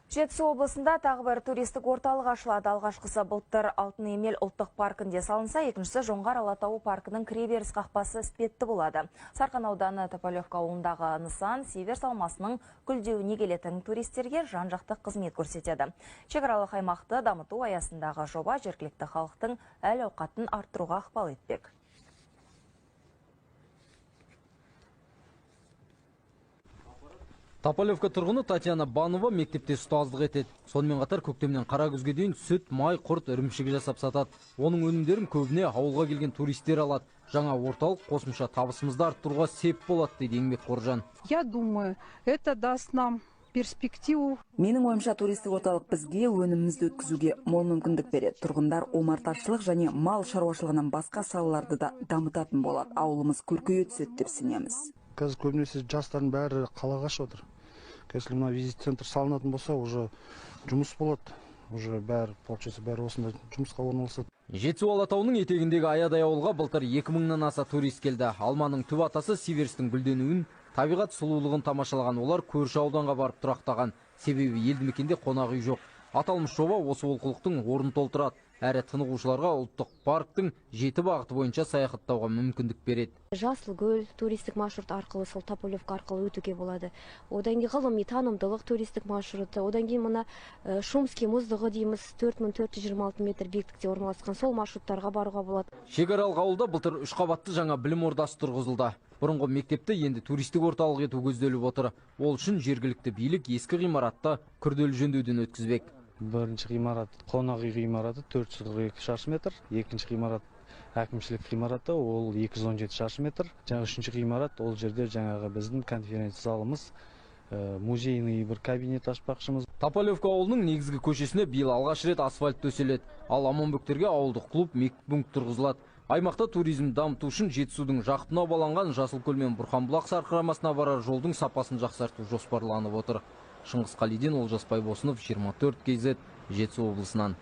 Жетісу облысында тағы бір туристік орталық ашылады. Алғашқысы былтыр Алтын Емел ұлттық паркінде салынса, екіншісі Жоңғар Алатауы паркінің кіреберіс қақпасы іспетті болады. Сарқан ауданы Тополевка ауылындағы нысан Сиверс алмасының гүлдеуіне келетін туристерге жан-жақты қызмет көрсетеді. Шекаралық аймақты дамыту аясындағы жоба жергілікті халықтың әл-ауқатын арттыруға ықпал етпек. Тополевка тұрғыны Татьяна Банова мектепте ұстаздық етеді. Сонымен қатар көктемнен қара күзге дейін сүт, май, құрт, ірімшік жасап сатады. Оның өнімдерін көбіне ауылға келген туристер алады. Жаңа орталық қосымша табысымызды арттыруға сеп болады, дейді еңбекқор жан. Я думаю, это даст нам перспективу. Менің ойымша, туристік орталық бізге өнімімізді өткізуге мол мүмкіндік береді. Тұрғындар омарташылық және мал шаруашылығынан басқа салаларды да дамытатын болады. Ауылымыз көркейе түседі деп сенеміз. Қазір көбінесе жастардың бәрі қалаға қашып отыр. Если мына визит центр салынатын болса, уже жұмыс болады. Уже бәрі, получается, бәрі осында жұмысқа орналасады. Жетісу Алатауының етегіндегі аядай ауылға былтыр 2000-нан аса турист келді. Алманың түп атасы Сиверстің гүлденуін, табиғат сұлулығын тамашалаған олар көрші ауданға барып тұрақтаған. Себебі елді мекенде қонақ үй жоқ. Аталмыш жоба осы олқылықтың орнын толтырады. Әрі тынығушыларға ұлттық парктің 7 бағыты бойынша саяхаттауға мүмкіндік береді. Жасыл көл туристік маршрут арқылы, сол Тополевка арқылы өтуге болады. Одан кейін ғылыми танымдылық туристік маршруты, одан кейін мына Шумский мұздығы дейміз, 4426 метр биіктікте орналасқан сол маршруттарға баруға болады. Шекаралық ауылда былтыр 3 қабатты жаңа білім ордасы тұрғызылды. Бұрынғы мектепті енді туристік орталық ету көзделіп отыр. Ол үшін жергілікті билік ескі ғимаратты күрделі жөндеуден өткізбек. Бірінші ғимарат қонақ үй ғимараты 442 шаршы метр, екінші ғимарат әкімшілік ғимараты, ол 217 шаршы метр. Жаңа үшінші ғимарат, ол жерде жаңағы біздің конференция залымыз, музейный бір кабинет ашпақшымыз. Тополевка ауылының негізгі көшесіне биыл алғаш рет асфальт төселеді. Ал Аманбөктерге ауылдық клуб, мектеп тұрғызылады. Аймақта туризм дамыту үшін Жетісудың жақұтына баланған Жасылкөл мен Бұрханбұлақ сарқырамасына барар жолдың сапасын жақсарту жоспарланып отыр. Шыңғыс Қалиден, Олжас Байбосынов, 24 KZ, Жетісу облысынан.